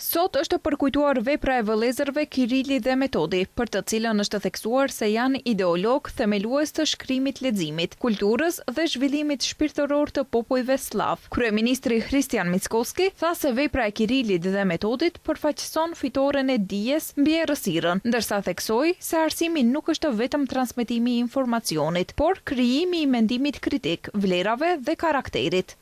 Sot është përkujtuar vepra e vëllezërve Kirili dhe Metodi, për të cilën është theksuar se janë ideologë themelues të shkrimit-leximit, kulturës dhe zhvillimit shpirtëror të popujve sllavë. Kryeministri Hristijan Mickoski tha se vepra e Kirilit dhe Metodit përfaqëson fitoren e dijes mbi errësirën, ndërsa theksoi se arsimi nuk është vetëm transmetimi i informacionit, por krijimi i mendimit kritik, vlerave dhe karakterit.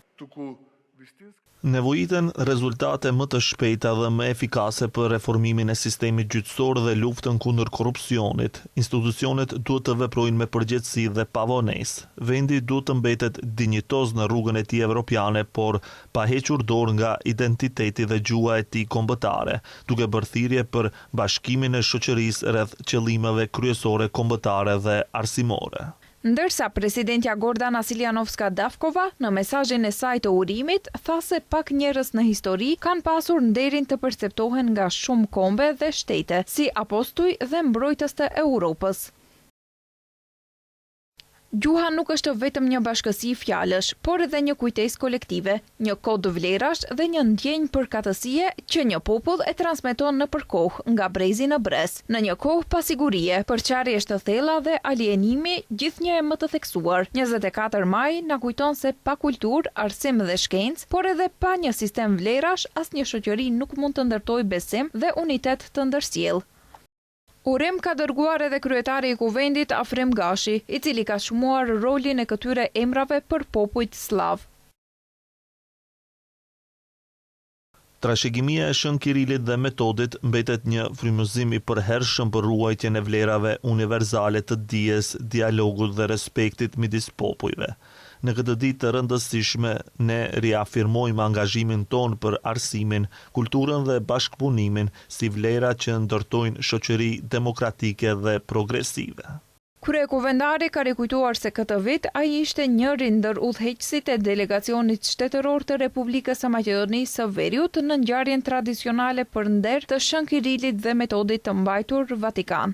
Nevojiten rezultate më të shpejta dhe më efikase për reformimin e sistemit gjyqësor dhe luftën kundër korrupsionit. Institucionet duhet të veprojnë me përgjegjësi dhe pa vonesë. Vendi duhet të mbetet dinjitoz në rrugën e tij evropiane, por pa hequr dorë nga identiteti dhe gjuha e tij kombëtare, duke bërë thirrje për bashkimin e shoqërisë rreth qëllimeve kryesore kombëtare dhe arsimore. Ndërsa, presidentja Gordana Siljanovska Davkova, në mesazhin e saj të urimit, tha se pak njerëz në histori kanë pasur nderin të perceptohen nga shumë kombe dhe shtete, si apostuj dhe mbrojtës të Europës. Gjuha nuk është vetëm një bashkësi fjalësh, por edhe një kujtesë kolektive, një kod vlerash dhe një ndjenjë përkatësie që një popull e transmeton nëpër kohë, nga brezi në brez. Në një kohë pasigurie, përçarjesh të thella dhe alienimi gjithnjë e më të theksuar, 24 maji na kujton se pa kulturë, arsim dhe shkencë, por edhe pa një sistem vlerash, asnjë shoqëri nuk mund të ndërtojë besim dhe unitet të ndërsjellë. Urim ka dërguar edhe kryetari i Kuvendit, Afrim Gashi, i cili ka çmuar rolin e këtyre emrave për popujt sllavë. Trashëgimia e Shën Kirilit dhe Metodit mbetet një frymëzim i përhershëm për ruajtjen e vlerave universale të dijes, dialogut dhe respektit midis popujve. Në këtë ditë të rëndësishme, ne riafirmojmë angazhimin tonë për arsimin, kulturën dhe bashkëpunimin si vlera që ndërtojnë shoqëri demokratike dhe progresive. Kryekuvendari ka rikujtuar se këtë vit ai ishte njëri ndër udhëheqësit e delegacionit shtetëror të Republikës së Maqedonisë së Veriut në ngjarjen tradicionale për nder të Shën Kirilit dhe Metodit të mbajtur Vatikan.